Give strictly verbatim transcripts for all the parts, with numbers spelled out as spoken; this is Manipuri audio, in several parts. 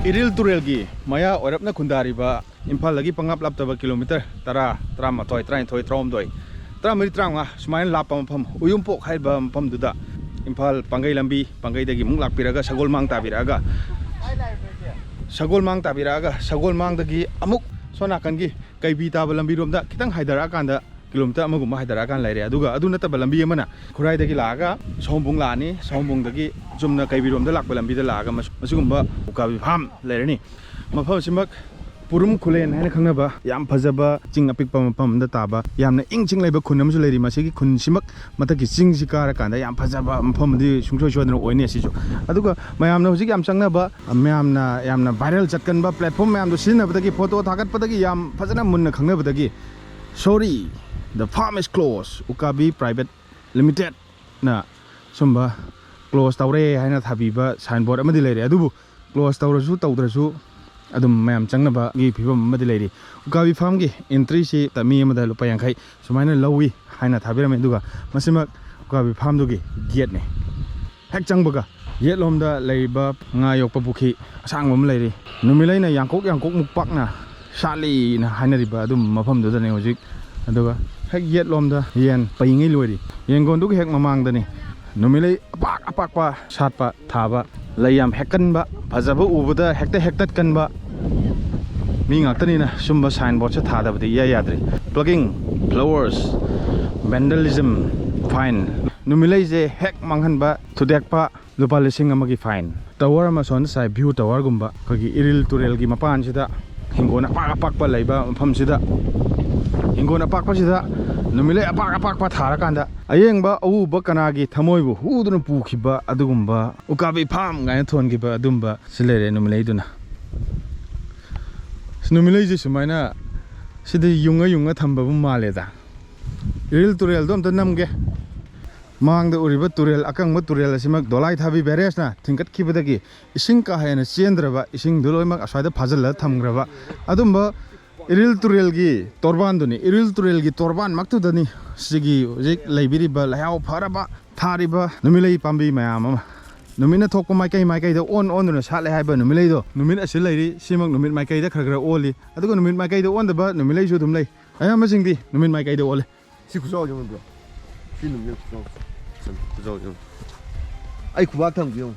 ꯏꯔꯤꯜ ꯇꯨꯔꯦꯜꯒꯤ ꯃꯌꯥ ꯑꯣꯏꯔꯞꯅ ꯈꯨꯟꯗꯥꯔꯤꯕ ꯏꯝꯐꯥꯜꯗꯒꯤ ꯄꯪꯂꯥꯞ ꯂꯥꯞꯇꯕ ꯀꯤꯂꯣꯃꯤꯇꯔ ꯇꯔꯥ, ꯇꯔꯥꯃꯥꯊꯣꯏ, ꯇꯔꯥꯅꯤꯊꯣꯏ, ꯇꯔꯥꯍꯨꯝꯗꯣꯏ, ꯇꯔꯥꯃꯔꯤ, ꯇꯔꯥꯃꯉꯥ ꯁꯨꯃꯥꯏꯅ ꯂꯥꯞꯄ ꯃꯐꯝ, ꯎꯌꯨꯝꯄꯣꯛ ꯍꯥꯏꯔꯤꯕ ꯃꯐꯝꯗꯨꯗ ꯏꯝꯐꯥꯜ ꯄꯥꯡꯒꯩ ꯂꯝꯕꯤ, ꯄꯥꯡꯒꯩꯗꯒꯤ ꯑꯃꯨꯛ ꯂꯥꯛꯄꯤꯔꯒ ꯁꯒꯣꯜꯃꯥꯡ ꯇꯥꯕꯤꯔꯛꯑꯒ, ꯁꯒꯣꯜꯃꯥꯡ ꯇꯥꯕꯤꯔꯛꯑꯒ ꯁꯒꯣꯜꯃꯥꯡꯗꯒꯤ ꯑꯃꯨꯛ ꯁꯣꯝ ꯅꯥꯀꯟꯒꯤ ꯀꯩꯕꯤ ꯇꯥꯕ ꯂꯝꯕꯤꯔꯣꯝꯗ ꯈꯤꯇꯪ ꯍꯥꯏꯊꯔꯛꯑꯀꯥꯟꯗ, ꯀꯤꯂꯣꯃꯤꯇꯔ ꯑꯃꯒꯨꯝꯕ ꯍꯥꯏꯊꯔꯛꯑꯀꯥꯟꯗ ꯂꯩꯔꯦ꯫ ꯑꯗꯨꯒ ꯑꯗꯨ ꯅꯠꯇꯕ ꯂꯝꯕꯤ ꯑꯃꯅ ꯈꯨꯔꯥꯏꯗꯒꯤ ꯂꯥꯛꯑꯒ ꯁꯑꯣꯝꯕꯨꯡ ꯂꯥꯛꯑꯅꯤ, ꯁꯑꯣꯝꯕꯨꯡꯗꯒꯤ ꯆꯨꯝꯅ ꯀꯩꯕꯤꯔꯣꯝꯗ ꯂꯥꯛꯄ ꯂꯝꯕꯤꯗ ꯂꯥꯛꯑꯒ ꯃꯁ-, ꯃꯁꯤꯒꯨꯝꯕ ꯎꯀꯥꯕꯤ ꯐꯥꯝ ꯂꯩꯔꯅꯤ꯫ ꯃꯐꯝ ꯑꯁꯤꯃꯛ ꯄꯨꯔꯨꯝ ꯈꯨꯂꯦꯟ ꯍꯥꯏꯅ ꯈꯪꯅꯕ ꯌꯥꯝ ꯐꯖꯕ ꯆꯤꯡ ꯑꯄꯤꯛꯄ ꯃꯐꯝ ꯑꯃꯗ ꯇꯥꯕ ꯌꯥꯝꯅ ꯏꯪ ꯆꯤꯛ ꯂꯩꯕ ꯈꯨꯟ ꯑꯃꯁꯨ ꯂꯩꯔꯤ꯫ ꯃꯁꯤꯒꯤ ꯈꯨꯟꯁꯤꯃꯛ ꯃꯊꯛꯀꯤ ꯆꯤꯡꯁꯤ ꯀꯥꯔꯀꯥꯟꯗ ꯌꯥꯝ ꯐꯖꯕ ꯃꯐꯝ ꯑꯃꯗꯤ ꯁꯨꯡꯁꯣꯏ ꯁꯣꯏꯗꯅ ꯑꯣꯏꯅꯤ꯫ ꯑꯁꯤꯁꯨ, ꯑꯗꯨꯒ ꯃꯌꯥꯝꯅ ꯍꯧꯖꯤꯛ ꯌꯥꯝ ꯆꯪꯅꯕ, ꯃꯌꯥꯝꯅ ꯌꯥꯝꯅ viral ꯆꯠꯀꯟꯕ platform ꯃꯌꯥꯝꯗꯣ ꯁꯤꯖꯤꯟꯅꯕꯗꯒꯤ, ꯐꯣꯇꯣ ꯊꯥꯒꯠꯄꯗꯒꯤ ꯌꯥꯝ ꯐꯖꯅ ꯃꯨꯟꯅ ꯈꯪꯅꯕꯗꯒꯤ "Sorry, the farm is closed, ꯎꯀꯥꯕꯤ Private Limitedꯅ ꯁꯨꯝꯕ close ꯇꯧꯔꯦ" ꯍꯥꯏꯅ ꯊꯥꯕꯤꯕ sign board ꯑꯃꯗꯤ ꯂꯩꯔꯦ꯫ ꯑꯗꯨꯕꯨ close ꯇꯧꯔꯁꯨ ꯇꯧꯗ꯭ꯔꯁꯨ ꯑꯗꯨꯝ ꯃꯌꯥꯝ ꯆꯪꯅꯕꯒꯤ ꯐꯤꯕꯝ ꯑꯃꯗꯤ ꯂꯩꯔꯤ꯫ ꯎꯀꯥꯕꯤ farmꯒꯤ entryꯁꯤ ꯃꯤ ꯑꯃꯗ ꯂꯨꯄꯥ ꯌꯥꯡꯈꯩ ꯁꯨꯃꯥꯏꯅ ꯂꯧꯏ ꯍꯥꯏꯅ ꯊꯥꯕꯤꯔꯝꯃꯤ꯫ ꯑꯗꯨꯒ ꯃꯁꯤꯃꯛ ꯎꯀꯥꯕꯤ farmꯗꯨꯒꯤ gateꯅꯤ꯫ ꯍꯦꯛ ꯆꯪꯕꯒ ꯌꯦꯠꯂꯣꯝꯗ ꯂꯩꯔꯤꯕ ꯉꯥ ꯌꯣꯛꯄ ꯄꯨꯈ꯭ꯔꯤ ꯑꯁꯥꯡꯕ ꯑꯃ ꯂꯩꯔꯤ꯫ ꯅꯨꯃꯤꯠꯂꯩꯅ ꯌꯥꯡꯀꯣꯛ ꯌꯥꯡꯀꯣꯛꯃꯨꯛ ꯄꯥꯛꯅ ꯁꯥꯠꯂꯤꯅ ꯍꯥꯏꯅꯔꯤꯕ ꯑꯗꯨꯝꯕ ꯃꯐꯝꯗꯨꯗꯅꯦ ꯍꯧꯖꯤꯛ꯫ ꯑꯗꯨꯒ ꯍꯦꯛ ꯌꯦꯠꯂꯣꯝꯗ ꯌꯦꯟ ꯄꯩꯉꯩ ꯂꯣꯏꯔꯤ꯫ ꯌꯦꯟꯒꯣꯟꯗꯨꯒꯤ ꯍꯦꯛ ꯃꯃꯥꯡꯗꯅꯤ ꯅꯨꯃꯤꯠꯂꯩ ꯑꯄꯥꯛ ꯑꯄꯥꯛꯄ ꯁꯥꯠꯄ ꯊꯥꯕ, ꯂꯩ ꯌꯥꯝ ꯍꯦꯛꯀꯟꯕ, ꯐꯖꯕ ꯎꯕꯗ ꯍꯦꯛꯇ ꯍꯦꯛꯇꯠꯀꯟꯕ ꯃꯤ ꯉꯥꯛꯇꯅꯤꯅ ꯁꯨꯝꯕ sign boardꯁꯦ ꯊꯥꯗꯕꯗꯤ ꯏꯌꯥ ꯌꯥꯗ꯭ꯔꯤ꯫ Plucking flowers, vandalism, fine꯫ ꯅꯨꯃꯤꯠꯂꯩꯁꯦ ꯍꯦꯛ ꯃꯥꯡꯍꯟꯕ, ꯊꯨꯗꯦꯛꯄ, ꯂꯨꯄꯥ ꯂꯤꯁꯤꯡ ꯑꯃꯒꯤ fine꯫ Tower ꯑꯃ ꯁꯣꯝꯗ ꯁꯥꯏ, view towerꯒꯨꯝꯕ, ꯑꯩꯈꯣꯏꯒꯤ ꯏꯔꯤꯜ ꯇꯨꯔꯦꯜꯒꯤ ꯃꯄꯥꯟꯁꯤꯗ ꯍꯤꯡꯒꯣꯜ ꯑꯄꯥꯛ ꯑꯄꯥꯛꯄ ꯂꯩꯕ ꯃꯐꯝꯁꯤꯗ, ꯍꯤꯡꯒꯣꯜ ꯑꯄꯥꯛꯄꯁꯤꯗ ꯅꯨꯃꯤꯠꯂꯩ ꯑꯄꯥꯛ ꯑꯄꯥꯛꯄ ꯊꯥꯔꯀꯥꯟꯗ ꯑꯌꯦꯡꯕ ꯑꯎꯕ ꯀꯅꯥꯒꯤ ꯊꯃꯣꯏꯕꯨ ꯍꯨꯗꯨꯅ ꯄꯨꯈꯤꯕ ꯑꯗꯨꯒꯨꯝꯕ ꯎꯀꯥꯕꯤ farm ꯀꯥꯏꯅ ꯊꯣꯟꯈꯤꯕ ꯑꯗꯨꯝꯕ ꯁꯤ ꯂꯩꯔꯦ ꯅꯨꯃꯤꯠꯂꯩꯗꯨꯅ꯫ ꯅꯨꯃꯤꯠꯂꯩꯁꯦ ꯁꯨꯃꯥꯏꯅ ꯁꯤꯗ ꯌꯨꯡꯉ ꯌꯨꯡꯉ ꯊꯝꯕꯕꯨ ꯃꯥꯜꯂꯦꯗ꯫ ꯏꯔꯤꯜ ꯇꯨꯔꯦꯜꯗꯣ ꯑꯝꯇ ꯅꯝꯒꯦ꯫ ꯃꯥꯡꯗ ꯎꯔꯤꯕ ꯇꯨꯔꯦꯜ, ꯑꯀꯪꯕ ꯇꯨꯔꯦꯜ ꯑꯁꯤꯃꯛ ꯗꯣꯂꯥꯏ ꯊꯥꯕꯤ barrageꯅ ꯊꯤꯡꯒꯠꯈꯤꯕꯗꯒꯤ ꯏꯁꯤꯡ ꯀꯥ ꯍꯦꯟꯅ ꯆꯦꯟꯗ꯭ꯔꯕ, ꯏꯁꯤꯡꯗꯨ ꯂꯣꯏꯅꯃꯛ ꯑꯁ꯭ꯋꯥꯏꯗ ꯐꯥꯖꯤꯜꯂꯒ ꯊꯝꯈ꯭ꯔꯕ ꯑꯗꯨꯝꯕ ꯏꯔꯤꯜ ꯇꯨꯔꯦꯜꯒꯤ ꯇꯣꯔꯕꯥꯟꯗꯨꯅꯤ꯫ ꯏꯔꯤꯜ ꯇꯨꯔꯦꯜꯒꯤ ꯇꯣꯔꯕꯥꯟꯃꯛꯇꯨꯗꯅꯤ ꯁꯤꯒꯤ ꯍꯧꯖꯤꯛ ꯂꯩꯕꯤꯔꯤꯕ ꯂꯩꯍꯥꯎ ꯐꯔꯕ ꯊꯥꯔꯤꯕ ꯅꯨꯃꯤꯠꯂꯩ ꯄꯥꯝꯕꯤ ꯃꯌꯥꯝ ꯑꯃ꯫ ꯅꯨꯃꯤꯠꯅ ꯊꯣꯛꯄ ꯃꯥꯏꯀꯩ ꯃꯥꯏꯀꯩꯗ ꯑꯣꯟ ꯑꯣꯟꯗꯨꯅ ꯁꯥꯠꯂꯦ ꯍꯥꯏꯕ ꯅꯨꯃꯤꯠꯂꯩꯗꯣ, ꯅꯨꯃꯤꯠ ꯑꯁꯤ ꯂꯩꯔꯤ, ꯁꯤꯃꯛ ꯅꯨꯃꯤꯠ ꯃꯥꯏꯀꯩꯗ ꯈꯔ ꯈꯔ ꯑꯣꯜꯂꯤ꯫ ꯑꯗꯨꯒ ꯅꯨꯃꯤꯠ ꯃꯥꯏꯀꯩꯗ ꯑꯣꯟꯗꯕ ꯅꯨꯃꯤꯠꯂꯩꯁꯨ ꯑꯗꯨꯝ ꯂꯩ꯫ ꯑꯌꯥꯝꯕꯁꯤꯡꯗꯤ ꯅꯨꯃꯤꯠ ꯃꯥꯏꯀꯩꯗ ꯑꯣꯜꯂꯦ꯫ ꯁꯤ ꯈꯨꯆꯥꯎꯁꯦ ꯌꯦꯡꯉꯨ, ꯕ꯭ꯔꯣ꯫ ꯁꯤ ꯅꯨꯃꯤꯠ ꯈꯨꯆꯥꯎ, ꯈꯨꯆꯥꯎꯁꯦ ꯌꯦꯡꯉꯨ꯫ ꯑꯩ ꯈꯨꯕꯥꯛ ꯊꯝꯒꯦ ꯌꯦꯡꯉꯨ꯫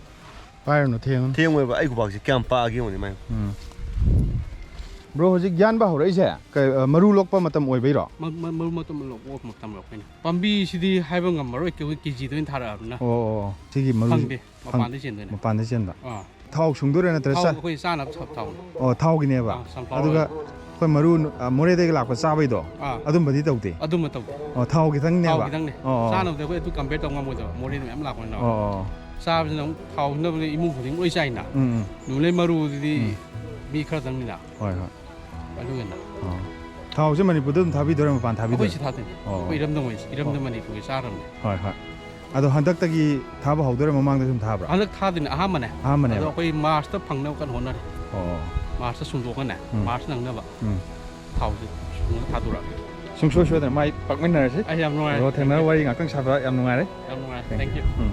ꯄꯥꯏꯔꯨꯅꯨ, ꯊꯦꯡꯉꯨꯅꯨ꯫ ꯊꯦꯡꯉꯣꯏꯕ, ꯑꯩ ꯈꯨꯕꯥꯛꯁꯦ ꯀꯌꯥꯝ ꯄꯥꯛꯑꯒꯦ ꯌꯦꯡꯉꯨꯅꯦ ꯃꯥꯏ꯫ ꯎꯝ꯫ ꯕ꯭ꯔꯣ, ꯍꯧꯖꯤꯛ ꯌꯥꯟꯕ ꯍꯧꯔꯛꯏꯁꯦ ꯀꯩ, ꯑ, ꯃꯔꯨ ꯂꯣꯛꯄ ꯃꯇꯝ ꯑꯣꯏꯕꯩꯔꯣ? ꯃ-, ꯃ-, ꯃꯔꯨ ꯃꯇꯝ ꯂꯣꯛꯄ ꯃꯇꯝ ꯂꯣꯛꯄꯩꯅꯦ꯫ ꯄꯥꯝꯕꯤꯁꯤꯗꯤ ꯍꯥꯏꯕ ꯉꯝꯃꯔꯣꯏ, ꯀꯦ-, ꯀꯦꯖꯤꯗ ꯑꯣꯏꯅ ꯊꯥꯔꯛꯑꯕꯅꯤꯅ꯫ ꯑꯣ, ꯑꯣ, ꯑꯣ꯫ ꯁꯤꯒꯤ ꯃꯔꯨ ꯈꯪꯗꯦ, ꯐꯪ-, ꯃꯄꯥꯟꯗ ꯆꯦꯟꯗꯣꯏꯅꯦ꯫ ꯃꯄꯥꯟꯗ ꯆꯦꯟꯕ꯫ ꯑꯥ꯫ ꯊꯥꯎ ꯁꯨꯡꯗꯣꯏꯔꯥ ꯅꯠꯇ꯭ꯔꯒ ꯊꯥꯎ ꯆꯥ-, ꯑꯩꯈꯣꯏ ꯆꯥꯅꯕ ꯊꯥꯎ, ꯊꯥꯎꯅꯦ꯫ ꯑꯣ, ꯊꯥꯎꯒꯤꯅꯦꯕ꯫ ꯑꯥ, sunflower ꯑꯗꯨꯒ oil꯫ ꯑꯩꯈꯣꯏ ꯃꯔꯨ, ꯑ, ꯃꯣꯔꯦꯗꯒꯤ ꯂꯥꯛꯄ ꯆꯥꯕꯩꯗꯣ, ꯑꯥ꯫ ꯑꯗꯨꯝꯕꯗꯤ ꯇꯧꯗꯦ? ꯑꯗꯨꯝꯕ ꯇꯧꯗꯦ꯫ ꯑꯣ, ꯊꯥꯎ ꯈꯤꯇꯪꯅꯦꯕ? ꯊꯥꯎ ꯈꯤꯇꯪꯅꯦ꯫ ꯑꯣ, ꯑꯣ꯫ ꯆꯥꯅꯕꯗꯤ ꯑꯩꯈꯣꯏ ꯑꯗꯨ compare ꯇꯧ ꯉꯝꯃꯣꯏꯗꯕ, ꯃꯣꯔꯦꯗ ꯃꯌꯥꯝ ꯂꯥꯛꯄꯅꯤꯅ꯫ ꯑꯣ, ꯑꯣ꯫ ꯆꯥꯕꯁꯤꯅ ꯑꯃꯨꯛ ꯊꯥꯎ ꯁꯨꯡꯅꯕꯅꯦ, ꯏꯃꯨꯡ ꯈꯨꯗꯤꯡ ꯂꯣꯏ ꯆꯥꯏꯅ꯫ ꯎꯝ, ꯎꯝ꯫ ꯅꯨꯃꯤꯠꯂꯩ ꯃꯔꯨꯗꯨꯗꯤ ꯎꯝ꯫ ꯃꯤ ꯈꯔꯗꯪꯅꯤꯅ꯫ ꯍꯣꯏ, ꯍꯣꯏ꯫ ꯑꯗꯨꯒꯤꯅ꯫ ꯑꯣ꯫ ꯊꯥꯎꯁꯦ ꯃꯅꯤꯄꯨꯔꯗ ꯑꯗꯨꯝ ꯊꯥꯕꯤꯗꯣꯏꯔꯥ, ꯃꯄꯥꯟ ꯊꯥꯕꯤꯗꯣꯏꯔꯥ? ꯑꯩꯈꯣꯏ ꯁꯤ ꯊꯥꯗꯣꯏꯅꯦ꯫ ꯑꯣ꯫ ꯑꯩꯈꯣꯏ ꯏꯔꯝꯗꯝ ꯑꯣꯏ-, ꯏꯔꯝꯗꯝ ꯑꯣ꯫ ꯃꯅꯤꯄꯨꯔꯒꯤ ꯆꯥꯔꯕꯅꯦ꯫ ꯍꯣꯏ, ꯍꯣꯏ꯫ ꯑꯗꯣ ꯍꯟꯗꯛꯇꯒꯤ ꯊꯥꯕ ꯍꯧꯗꯣꯏꯔꯥ, ꯃꯃꯥꯡꯗꯁꯨ ꯑꯗꯨꯝ ꯊꯥꯕ꯭ꯔꯥ? ꯍꯟꯗꯛ ꯊꯥꯗꯣꯏꯅꯦ, ꯑꯍꯥꯟꯕꯅꯦ꯫ ꯑꯍꯥꯟꯕꯅꯦꯕ꯫ ꯑꯗꯣ ꯑꯩꯈꯣꯏ ꯃꯥꯔꯁꯇ ꯐꯪꯅꯕ ꯀꯟꯅ ꯍꯣꯠꯅꯔꯤ꯫ ꯑꯣ꯫ ꯃꯥꯔꯁꯇ ꯁꯨꯡꯗꯣꯛꯀꯅꯦ, ꯎꯝ꯫ ꯃꯥꯔꯁ ꯅꯪꯅꯕ ꯎꯝ꯫ ꯊꯥꯎꯁꯦ ꯁꯨꯡꯉꯒ ꯊꯥꯗꯣꯔꯛꯑꯒꯦ꯫ ꯁꯨꯡꯁꯣꯏ ꯁꯣꯏꯗꯅ ꯃꯥꯏ ꯄꯥꯛꯃꯤꯟꯅꯔꯁꯤ꯫ ꯑꯩ ꯌꯥꯝ ꯅꯨꯡꯉꯥꯏꯔꯦ꯫ ꯕ꯭ꯔꯣ, ꯊꯦꯡꯅꯔ ꯋꯥꯔꯤ ꯉꯥꯛꯇꯪ ꯁꯥꯕ ꯌꯥꯝ ꯅꯨꯡꯉꯥꯏꯔꯦ꯫ ꯌꯥꯝ ꯅꯨꯡꯉꯥꯏꯔꯦ꯫ Thank you꯫ ꯎꯝ꯫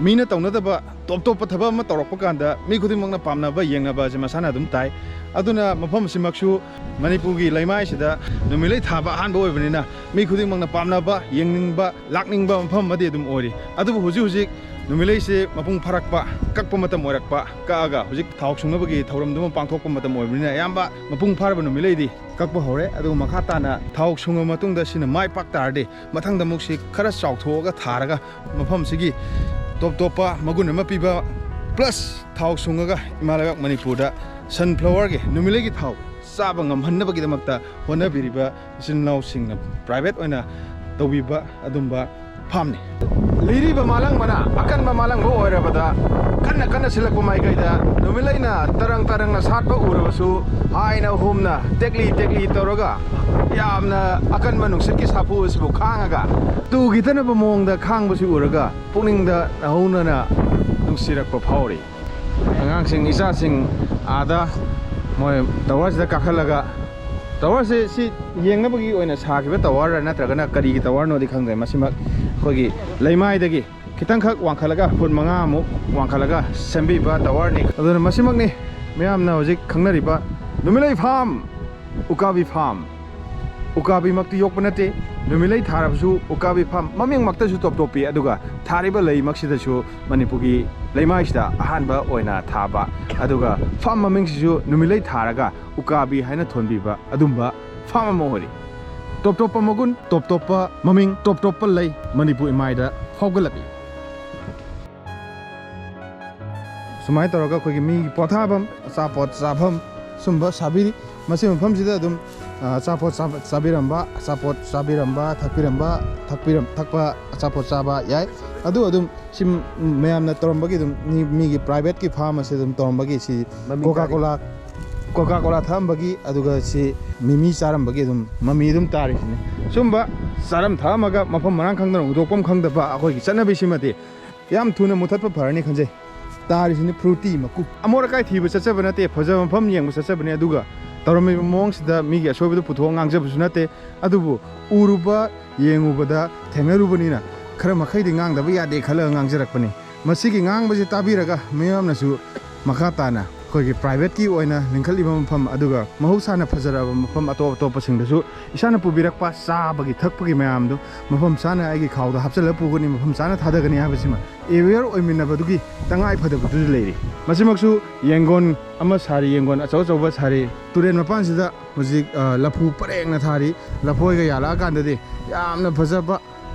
ꯃꯤꯅ ꯇꯧꯅꯗꯕ ꯇꯣꯞ ꯇꯣꯞꯄ ꯊꯕꯛ ꯑꯃ ꯇꯧꯔꯛꯄ ꯀꯥꯟꯗ ꯃꯤ ꯈꯨꯗꯤꯡꯃꯛꯅ ꯄꯥꯝꯅꯕ, ꯌꯦꯡꯅꯕ ꯑꯁꯤ ꯃꯁꯥꯅ ꯑꯗꯨꯝ ꯇꯥꯏ꯫ ꯑꯗꯨꯅ ꯃꯐꯝ ꯑꯁꯤꯃꯛꯁꯨ ꯃꯅꯤꯄꯨꯔꯒꯤ ꯂꯩꯃꯥꯏꯁꯤꯗ ꯅꯨꯃꯤꯠꯂꯩ ꯊꯥꯕ ꯑꯍꯥꯟꯕ ꯑꯣꯏꯕꯅꯤꯅ ꯃꯤ ꯈꯨꯗꯤꯡꯃꯛꯅ ꯄꯥꯝꯅꯕ, ꯌꯦꯡꯅꯤꯡꯕ, ꯂꯥꯛꯅꯤꯡꯕ ꯃꯐꯝ ꯑꯃꯗꯤ ꯑꯗꯨꯝ ꯑꯣꯏꯔꯤ꯫ ꯑꯗꯨꯕꯨ ꯍꯧꯖꯤꯛ ꯍꯧꯖꯤꯛ ꯅꯨꯃꯤꯠꯂꯩꯁꯦ ꯃꯄꯨꯡ ꯐꯥꯔꯛꯄ, ꯀꯛꯄ ꯃꯇꯝ ꯑꯣꯏꯔꯛꯄ, ꯀꯛꯑꯒ ꯍꯧꯖꯤꯛ ꯊꯥꯎ ꯁꯨꯡꯅꯕꯒꯤ ꯊꯧꯔꯝꯗꯨꯃ ꯄꯥꯡꯊꯣꯛꯄ ꯃꯇꯝ ꯑꯣꯏꯕꯅꯤꯅ ꯑꯌꯥꯝꯕ ꯃꯄꯨꯡ ꯐꯥꯔꯕ ꯅꯨꯃꯤꯠꯂꯩꯗꯤ ꯀꯛꯄ ꯍꯧꯔꯦ꯫ ꯑꯗꯨꯒ ꯃꯈꯥ ꯇꯥꯅ ꯊꯥꯎ ꯁꯨꯡꯉ ꯃꯇꯨꯡꯗ ꯁꯤꯅ ꯃꯥꯏ ꯄꯥꯛ ꯇꯥꯔꯗꯤ ꯃꯊꯪꯗ ꯑꯃꯨꯛ ꯁꯤ ꯈꯔ ꯆꯥꯎꯊꯣꯛꯑꯒ ꯊꯥꯔꯒ ꯃꯐꯝꯁꯤꯒꯤ ꯇꯣꯞ ꯇꯣꯞꯄ ꯃꯒꯨꯟ ꯑꯃ ꯄꯤꯕ, plus ꯊꯥꯎ ꯁꯨꯡꯉꯒ ꯏꯃꯥ ꯂꯩꯕꯥꯛ ꯃꯅꯤꯄꯨꯔꯗ sunflowerꯒꯤ, ꯅꯨꯃꯤꯠꯂꯩꯒꯤ ꯊꯥꯎ ꯆꯥꯕ ꯉꯝꯍꯟꯅꯕꯒꯤꯗꯃꯛꯇ ꯍꯣꯠꯅꯕꯤꯔꯤꯕ ꯏꯆꯤꯜ ꯏꯅꯥꯎꯁꯤꯡꯅ private ꯑꯣꯏꯅ ꯇꯧꯕꯤꯕ ꯑꯗꯨꯝꯕ farmꯅꯤ꯫ ꯂꯤꯔꯤꯕ ꯃꯥꯂꯪꯕꯅ ꯑꯀꯟꯕ ꯃꯥꯂꯪꯕ ꯑꯣꯏꯔꯕꯗ ꯀꯟꯅ ꯀꯟꯅ ꯁꯤꯜꯂꯛꯄ ꯃꯥꯏꯀꯩꯗ ꯅꯨꯃꯤꯠꯂꯩꯅ ꯇꯔꯪ ꯇꯔꯪꯅ ꯁꯥꯠꯄ ꯎꯔꯕꯁꯨ ꯍꯥꯏꯅ ꯍꯨꯝꯅ ꯇꯦꯛꯂꯤ ꯇꯦꯛꯂꯤ ꯇꯧꯔꯒ ꯌꯥꯝꯅ ꯑꯀꯟꯕ ꯅꯨꯡꯁꯤꯠꯀꯤ ꯁꯥꯐꯨ ꯑꯁꯤꯕꯨ ꯈꯥꯡꯉꯒ ꯇꯨꯈꯤꯗꯅꯕ ꯃꯑꯣꯡꯗ ꯈꯥꯡꯕꯁꯤ ꯎꯔꯒ ꯄꯨꯛꯅꯤꯡꯗ ꯅꯧꯍꯧꯅꯅ ꯅꯨꯡꯁꯤꯔꯛꯄ ꯐꯥꯎꯔꯤ꯫ ꯑꯉꯥꯡꯁꯤꯡ, ꯏꯆꯥꯁꯤꯡ ꯑꯥꯗ ꯃꯣꯏ towerꯁꯤꯗ ꯀꯥꯈꯠꯂꯒ, towerꯁꯦ ꯁꯤ ꯌꯦꯡꯅꯕꯒꯤ ꯑꯣꯏꯅ ꯁꯥꯈꯤꯕ towerꯔ ꯅꯠꯇ꯭ꯔꯒꯅ ꯀꯔꯤꯒꯤ towerꯅꯣꯗꯤ ꯈꯪꯗ꯭ꯔꯦ꯫ ꯃꯁꯤꯃꯛ ꯑꯩꯈꯣꯏꯒꯤ ꯂꯩꯃꯥꯏꯗꯒꯤ ꯈꯤꯇꯪꯈꯛ ꯋꯥꯡꯈꯠꯂꯒ, ꯐꯨꯠ ꯃꯉꯥꯃꯨꯛ ꯋꯥꯡꯈꯠꯂꯒ ꯁꯦꯝꯕꯤꯕ ꯇꯋꯔꯅꯤ꯫ ꯑꯗꯨꯅ ꯃꯁꯤꯃꯛꯅꯤ ꯃꯌꯥꯝꯅ ꯍꯧꯖꯤꯛ ꯈꯪꯅꯔꯤꯕ ꯅꯨꯃꯤꯠꯂꯩ ꯐꯥꯝ, ꯎꯀꯥꯕꯤ ꯐꯥꯝ꯫ ꯎꯀꯥꯕꯤꯃꯛꯇꯤ ꯌꯣꯛꯄ ꯅꯠꯇꯦ, ꯅꯨꯃꯤꯠꯂꯩ ꯊꯥꯔꯕꯁꯨ ꯎꯀꯥꯕꯤ ꯐꯥꯝ ꯃꯃꯤꯡꯃꯛꯇꯁꯨ ꯇꯣꯞ ꯇꯣꯞꯄꯤ꯫ ꯑꯗꯨꯒ ꯊꯥꯔꯤꯕ ꯂꯩꯃꯛꯁꯤꯗꯁꯨ ꯃꯅꯤꯄꯨꯔꯒꯤ ꯂꯩꯃꯥꯏꯁꯤꯗ ꯑꯍꯥꯟꯕ ꯑꯣꯏꯅ ꯊꯥꯕ, ꯑꯗꯨꯒ ꯐꯥꯝ ꯃꯃꯤꯡꯁꯤꯁꯨ ꯅꯨꯃꯤꯠꯂꯩ ꯊꯥꯔꯒ ꯎꯀꯥꯕꯤ ꯍꯥꯏꯅ ꯊꯣꯟꯕꯤꯕ ꯑꯗꯨꯝꯕ ꯐꯥꯝ ꯑꯃ ꯑꯣꯏꯔꯤ꯫ ꯇꯣꯞ ꯇꯣꯞꯄ ꯃꯒꯨꯟ, ꯇꯣꯞ ꯇꯣꯞꯄ ꯃꯃꯤꯡ, ꯇꯣꯞ ꯇꯣꯞꯄ ꯂꯩ ꯃꯅꯤꯄꯨꯔ ꯏꯃꯥꯏꯗ ꯐꯥꯎꯒꯠꯂꯛꯏ꯫ ꯁꯨꯃꯥꯏꯅ ꯇꯧꯔꯒ ꯑꯩꯈꯣꯏꯒꯤ ꯃꯤꯒꯤ ꯄꯣꯊꯥꯐꯝ, ꯑꯆꯥꯄꯣꯠ ꯆꯥꯐꯝ ꯁꯨꯝꯕ ꯁꯥꯕꯤꯔꯤ꯫ ꯃꯁꯤ ꯃꯐꯝꯁꯤꯗ ꯑꯗꯨꯝ, ꯑ, ꯑꯆꯥꯄꯣꯠ ꯆꯥꯕ-, ꯆꯥꯕꯤꯔꯝꯕ, ꯑꯆꯥꯄꯣꯠ ꯆꯥꯕꯤꯔꯝꯕ, ꯊꯛꯄꯤꯔꯝꯕ, ꯊꯛꯄꯤꯔꯝ-, ꯊꯛꯄ, ꯑꯆꯥꯄꯣꯠ ꯆꯥꯕ ꯌꯥꯏ꯫ ꯑꯗꯨ ꯑꯗꯨꯝ ꯁꯤ ꯃꯌꯥꯝꯅ ꯇꯧꯔꯝꯕꯒꯤ ꯑꯗꯨꯝ ꯃꯤ-, ꯃꯤꯒꯤ ꯄ꯭ꯔꯥꯏꯚꯦꯠꯀꯤ ꯐꯥꯝ ꯑꯁꯤ ꯑꯗꯨꯝ ꯇꯧꯔꯝꯕꯒꯤ ꯁꯤ ꯃꯃꯤ ꯀꯣꯀꯥ ꯇꯥꯔꯤ꯫ ꯀꯣꯂꯥ, ꯀꯣꯀꯥ ꯀꯣꯂꯥ ꯊꯛꯑꯝꯕꯒꯤ, ꯑꯗꯨꯒ ꯁꯤ ꯃꯤꯃꯤ ꯆꯥꯔꯝꯕꯒꯤ ꯑꯗꯨꯝ ꯃꯃꯤ ꯑꯗꯨꯝ ꯇꯥꯔꯤꯁꯤꯅꯤ꯫ ꯁꯨꯝꯕ ꯆꯥꯔꯝ ꯊꯛꯑꯝꯃꯒ ꯃꯐꯝ ꯃꯔꯥꯡ ꯈꯪꯗꯅ ꯍꯨꯟꯗꯣꯛꯐꯝ ꯈꯪꯗꯕ ꯑꯩꯈꯣꯏꯒꯤ ꯆꯠꯅꯕꯤꯁꯤꯃꯗꯤ ꯌꯥꯝ ꯊꯨꯅ ꯃꯨꯊꯠꯄ ꯐꯔꯅꯤ ꯈꯟꯖꯩ꯫ ꯇꯥꯔꯤꯁꯤꯅꯤ ꯐ꯭ꯔꯨꯇꯤ ꯃꯀꯨ꯫ ꯑꯃꯣꯠ ꯑꯀꯥꯏ ꯊꯤꯕ ꯆꯠꯆꯕ ꯅꯠꯇꯦ, ꯐꯖꯕ ꯃꯐꯝ ꯌꯦꯡꯕ ꯆꯠꯆꯕꯅꯤ꯫ ꯑꯗꯨꯒ ꯇꯧꯔꯝꯃꯤꯕ ꯃꯑꯣꯡꯁꯤꯗ ꯃꯤꯒꯤ ꯑꯁꯣꯏꯕꯗꯨ ꯄꯨꯊꯣꯛꯑ ꯉꯥꯡꯖꯕꯁꯨ ꯅꯠꯇꯦ꯫ ꯑꯗꯨꯕꯨ ꯎꯔꯨꯕ, ꯌꯦꯡꯉꯨꯕꯗ ꯊꯦꯡꯅꯔꯨꯕꯅꯤꯅ ꯈꯔ ꯃꯈꯩꯗꯤ ꯉꯥꯡꯗꯕ ꯌꯥꯗꯦ ꯈꯜꯂꯒ ꯉꯥꯡꯖꯔꯛꯄꯅꯤ꯫ ꯃꯁꯤꯒꯤ ꯉꯥꯡꯕꯁꯤ ꯇꯥꯕꯤꯔꯒ ꯃꯤꯌꯥꯝꯅꯁꯨ ꯃꯈꯥ ꯇꯥꯅ ꯑꯩꯈꯣꯏꯒꯤ ꯄ꯭ꯔꯥꯏꯚꯦꯠꯀꯤ ꯑꯣꯏꯅ ꯂꯤꯡꯈꯠꯂꯤꯕ ꯃꯐꯝ, ꯑꯗꯨꯒ ꯃꯍꯧꯁꯥꯅ ꯐꯖꯔꯕ ꯃꯐꯝ ꯑꯇꯣꯞ ꯑꯇꯣꯞꯄꯁꯤꯡꯗꯁꯨ ꯏꯁꯥꯅ ꯄꯨꯕꯤꯔꯛꯄ ꯆꯥꯕꯒꯤ ꯊꯛꯄꯒꯤ ꯃꯌꯥꯝꯗꯣ ꯃꯐꯝ ꯆꯥꯅ ꯑꯩꯒꯤ ꯈꯥꯎꯗ ꯍꯥꯞꯆꯤꯜꯂꯒ ꯄꯨꯒꯅꯤ, ꯃꯐꯝ ꯆꯥꯅ ꯊꯥꯗꯒꯅꯤ ꯍꯥꯏꯕꯁꯤꯃ ꯑꯦꯋꯦꯌꯔ ꯑꯣꯏꯃꯤꯟꯅꯕꯗꯨꯒꯤ ꯇꯉꯥꯏ ꯐꯗꯕꯗꯨꯁꯨ ꯂꯩꯔꯤ꯫ ꯃꯁꯤꯃꯛꯁꯨ ꯌꯦꯡꯒꯣꯟ ꯑꯃ ꯁꯥꯔꯤ, ꯌꯦꯡꯒꯣꯟ ꯑꯆꯧ ꯑꯆꯧꯕ ꯁꯥꯔꯤ꯫ ꯇꯨꯔꯦꯜ ꯃꯄꯥꯟꯁꯤꯗ ꯍꯧꯖꯤꯛ, ꯑ, ꯂꯐꯨ ꯄꯔꯦꯡꯅ ꯊꯥꯔꯤ꯫ ꯂꯐꯣꯏꯒ ꯌꯥꯜꯂꯛꯑꯀꯥꯟꯗꯗꯤ ꯌꯥꯝꯅ ꯐꯖꯕ,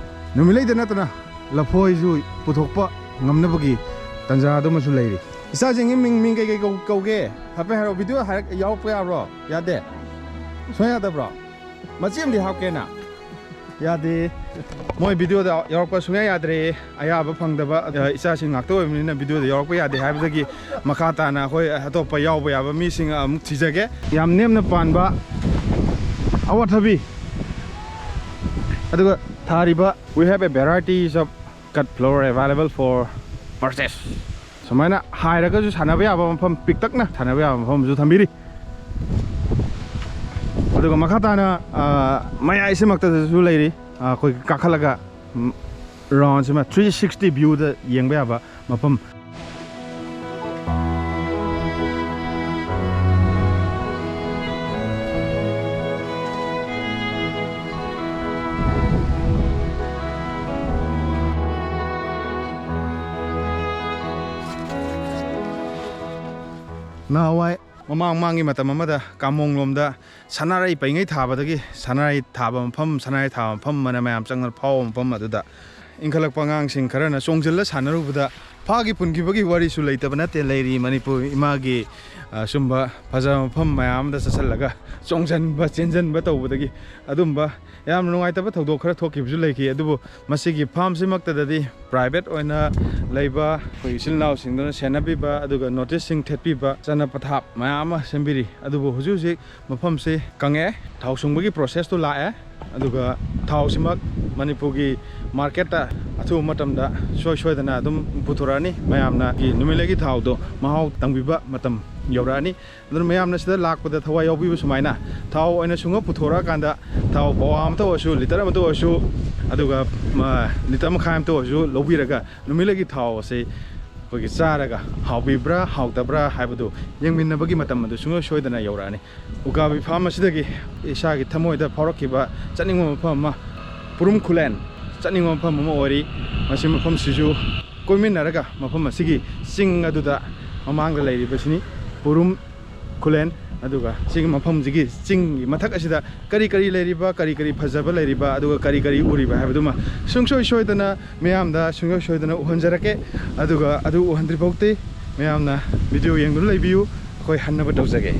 ꯅꯨꯃꯤꯠꯂꯩꯗ ꯅꯠꯇꯅ ꯂꯐꯣꯏꯁꯨ ꯄꯨꯊꯣꯛꯄ ꯉꯝꯅꯕꯒꯤ ꯇꯥꯟꯖꯥꯗꯨꯃꯁꯨ ꯂꯩꯔꯤ꯫ ꯏꯆꯥꯁꯤꯡꯒꯤ ꯃꯤꯡ, ꯃꯤꯡ ꯀꯩꯀꯩ ꯀꯧ-, ꯀꯧꯒꯦ? ꯍꯥꯏꯐꯦꯠ ꯍꯥꯏꯔꯛꯑꯣ꯫ ꯚꯤꯗꯤꯑꯣ ꯍꯥꯏꯔꯛ-, ꯌꯥꯎꯔꯛꯄ ꯌꯥꯕ꯭ꯔꯣ? ꯌꯥꯗꯦ? ꯁꯨꯡꯌꯥ ꯌꯥꯗꯕ꯭ꯔꯣ? ꯃꯆꯦ ꯑꯃꯗꯤ ꯍꯥꯞꯀꯦꯅ? ꯌꯥꯗꯦ꯫ ꯃꯣꯏ ꯚꯤꯗꯤꯑꯣꯗ ꯌꯥꯎꯔꯛꯄ ꯁꯨꯡꯌꯥ ꯌꯥꯗ꯭ꯔꯦ꯫ ꯑꯌꯥꯕ ꯐꯪꯗꯕ, ꯑ, ꯏꯆꯥꯁꯤꯡ ꯉꯥꯛꯇ ꯑꯣꯏꯕꯅꯤꯅ ꯚꯤꯗꯤꯑꯣꯗ ꯌꯥꯎꯔꯛꯄ ꯌꯥꯗꯦ ꯍꯥꯏꯕꯗꯒꯤ ꯃꯈꯥ ꯇꯥꯅ ꯑꯩꯈꯣꯏ ꯑꯇꯣꯞꯄ ꯌꯥꯎꯕ ꯌꯥꯕ ꯃꯤꯁꯤꯡ ꯑꯃꯨꯛ ꯊꯤꯖꯒꯦ꯫ ꯌꯥꯝ ꯅꯦꯝꯅ ꯄꯥꯟꯕ ꯑꯋꯥꯊꯕꯤ, ꯑꯗꯨꯒ ꯊꯥꯔꯤꯕ, "We have a varieties of cut flower available for purchase." ꯁꯨꯃꯥꯏꯅ ꯍꯥꯏꯔꯒꯁꯨ ꯁꯥꯟꯅꯕ ꯌꯥꯕ ꯃꯐꯝ, ꯄꯤꯛꯇꯛꯅ ꯁꯥꯟꯅꯕ ꯌꯥꯕ ꯃꯐꯝ ꯑꯃꯁꯨ ꯊꯝꯕꯤꯔꯤ꯫ ꯑꯗꯨꯒ ꯃꯈꯥ ꯇꯥꯅ, ꯑ, ꯃꯌꯥꯏꯁꯤꯃꯛꯇꯗꯁꯨ ꯂꯩꯔꯤ꯫ ꯑ, ꯑꯩꯈꯣꯏ ꯀꯥꯈꯠꯂꯒ, ꯎꯝ, ꯔꯥꯎꯟꯁꯤꯃ ꯊ꯭ꯔꯤ ꯁꯤꯛꯁꯇꯤ ꯚ꯭ꯌꯨꯗ ꯌꯦꯡꯕ ꯌꯥꯕ ꯃꯐꯝ꯫ ꯅꯍꯥꯟꯋꯥꯏ ꯃꯃꯥꯡ ꯃꯃꯥꯡꯒꯤ ꯃꯇꯝ ꯑꯃꯗ ꯀꯥꯃꯣꯡꯂꯣꯝꯗ ꯁꯅꯥꯔꯩ ꯄꯩꯉꯩ ꯊꯥꯕꯗꯒꯤ, ꯁꯅꯥꯔꯩ ꯊꯥꯕ ꯃꯐꯝ, ꯁꯅꯥꯔꯩ ꯊꯥꯕ ꯃꯐꯝ ꯑꯅ ꯃꯌꯥꯝ ꯆꯪꯗꯅ ꯐꯥꯎꯕ ꯃꯐꯝ ꯑꯗꯨꯗ ꯏꯟꯈꯠꯂꯛꯄ ꯑꯉꯥꯡꯁꯤꯡ ꯈꯔꯅ ꯆꯣꯡꯁꯤꯜꯂ ꯁꯥꯟꯅꯔꯨꯕꯗ ꯐꯥꯒꯤ ꯄꯨꯟꯈꯤꯕꯒꯤ ꯋꯥꯔꯤꯁꯨ ꯂꯩꯇꯕ ꯅꯠꯇꯦ꯫ ꯂꯩꯔꯤ ꯃꯅꯤꯄꯨꯔ ꯏꯃꯥꯒꯤ, ꯑ, ꯁꯨꯝꯕ ꯐꯖꯕ ꯃꯐꯝ ꯃꯌꯥꯝ ꯑꯃꯗ ꯆꯠꯁꯤꯜꯂꯒ ꯆꯣꯡꯁꯤꯟꯕ, ꯆꯦꯟꯁꯤꯟꯕ ꯇꯧꯕꯗꯒꯤ ꯑꯗꯨꯝꯕ ꯌꯥꯝꯅ ꯅꯨꯡꯉꯥꯏꯇꯕ ꯊꯧꯗꯣꯛ ꯈꯔ ꯊꯣꯛꯈꯤꯕꯁꯨ ꯂꯩꯈꯤ꯫ ꯑꯗꯨꯕꯨ ꯃꯁꯤꯒꯤ ꯐꯥꯔꯝꯁꯤꯃꯛꯇꯗꯗꯤ ꯄ꯭ꯔꯥꯏꯚꯦꯠ ꯑꯣꯏꯅ ꯂꯩꯕ ꯑꯩꯈꯣꯏ ꯏꯆꯤꯜ ꯏꯅꯥꯎꯁꯤꯡꯗꯨꯅ ꯁꯦꯟꯅꯕꯤꯕ, ꯑꯗꯨꯒ ꯅꯣꯇꯤꯁꯁꯤꯡ ꯊꯦꯠꯄꯤꯕ, ꯆꯠꯅ ꯄꯊꯥꯞ ꯃꯌꯥꯝ ꯑꯃ ꯁꯦꯝꯕꯤꯔꯤ꯫ ꯑꯗꯨꯕꯨ ꯍꯧꯖꯤꯛ ꯍꯧꯖꯤꯛ ꯃꯐꯝꯁꯤ ꯀꯪꯉꯛꯑꯦ, ꯊꯥꯎ ꯁꯨꯡꯕꯒꯤ ꯄ꯭ꯔꯣꯁꯦꯁꯇꯨ ꯂꯥꯛꯑꯦ꯫ ꯑꯗꯨꯒ ꯊꯥꯎꯁꯤꯃꯛ ꯃꯅꯤꯄꯨꯔꯒꯤ ꯃꯥꯔꯀꯦꯠꯇ ꯑꯊꯨꯕ ꯃꯇꯝꯗ ꯁꯨꯡꯁꯣꯏ ꯁꯣꯏꯗꯅ ꯑꯗꯨꯝ ꯄꯨꯊꯣꯔꯛꯑꯅꯤ꯫ ꯃꯌꯥꯝꯅ ꯅꯨꯃꯤꯠꯂꯩꯒꯤ ꯊꯥꯎꯗꯣ ꯃꯍꯥꯎ ꯇꯪꯕꯤꯕ ꯃꯇꯝ ꯌꯧꯔꯛꯑꯅꯤ꯫ ꯑꯗꯨꯅ ꯃꯌꯥꯝꯅ ꯁꯤꯗ ꯂꯥꯛꯄꯗ ꯊꯋꯥꯏ ꯌꯥꯎꯕꯤꯕ ꯁꯨꯃꯥꯏꯅ ꯊꯥꯎ ꯑꯣꯏꯅ ꯁꯨꯡꯉ ꯄꯨꯊꯣꯔꯛꯑꯀꯥꯟꯗ ꯊꯥꯎ ꯄꯋꯥ ꯑꯃꯇ ꯑꯣꯏꯔꯁꯨ, ꯂꯤꯇꯔ ꯑꯃꯇ ꯑꯣꯏꯔꯁꯨ, ꯑꯗꯨꯒ, ꯑ, ꯂꯤꯇꯔ ꯃꯈꯥꯏ ꯑꯃꯇ ꯑꯣꯏꯔꯁꯨ ꯂꯧꯕꯤꯔꯒ ꯅꯨꯃꯤꯠꯂꯩꯒꯤ ꯊꯥꯎ ꯑꯁꯤ ꯑꯩꯈꯣꯏꯒꯤ ꯆꯥꯔꯒ ꯍꯥꯎꯕꯤꯕ꯭ꯔꯥ ꯍꯥꯎꯇꯕ꯭ꯔꯥ ꯍꯥꯏꯕꯗꯨ ꯌꯦꯡꯃꯤꯟꯅꯕꯒꯤ ꯃꯇꯝ ꯑꯗꯨ ꯁꯨꯡꯁꯣꯏ ꯁꯣꯏꯗꯅ ꯌꯧꯔꯛꯑꯅꯤ꯫ ꯎꯀꯥꯕꯤ ꯐꯥꯔꯝ ꯑꯁꯤꯗꯒꯤ ꯏꯁꯥꯒꯤ ꯊꯃꯣꯏꯗ ꯐꯥꯎꯔꯛꯈꯤꯕ ꯆꯠꯅꯤꯡꯕ ꯃꯐꯝ ꯑꯃ, ꯄꯨꯔꯨꯝ ꯈꯨꯂꯦꯟ ꯆꯠꯅꯤꯡꯕ ꯃꯐꯝ ꯑꯃ ꯑꯣꯏꯔꯤ꯫ ꯃꯁꯤ ꯃꯐꯝꯁꯤꯁꯨ ꯀꯣꯏꯃꯤꯟꯅꯔꯒ ꯃꯐꯝ ꯑꯁꯤꯒꯤ ꯆꯤꯡ ꯑꯗꯨꯗ ꯃꯃꯥꯡꯗ ꯂꯩꯔꯤꯕꯁꯤꯅꯤ ꯄꯨꯔꯨꯝ ꯈꯨꯂꯦꯟ꯫ ꯑꯗꯨꯒ ꯁꯤꯒꯤ ꯃꯐꯝꯁꯤꯒꯤ ꯆꯤꯡꯒꯤ ꯃꯊꯛ ꯑꯁꯤꯗ ꯀꯔꯤ ꯀꯔꯤ ꯂꯩꯔꯤꯕ, ꯀꯔꯤ ꯀꯔꯤ ꯐꯖꯕ ꯂꯩꯔꯤꯕ, ꯑꯗꯨꯒ ꯀꯔꯤ ꯀꯔꯤ ꯎꯔꯤꯕ ꯍꯥꯏꯕꯗꯨꯃ ꯁꯨꯡꯁꯣꯏ ꯁꯣꯏꯗꯅ ꯃꯌꯥꯝꯗ ꯁꯨꯡꯁꯣꯏ ꯁꯣꯏꯗꯅ ꯎꯍꯟꯖꯔꯛꯀꯦ꯫ ꯑꯗꯨꯒ ꯑꯗꯨ ꯎꯍꯟꯗ꯭ꯔꯤ ꯐꯥꯎꯗꯤ ꯃꯌꯥꯝꯅ ꯚꯤꯗꯤꯑꯣ ꯌꯦꯡꯗꯨꯅ ꯂꯩꯕꯤꯌꯨ꯫ ꯑꯩꯈꯣꯏ ꯍꯟꯅꯕ ꯇꯧꯖꯒꯦ꯫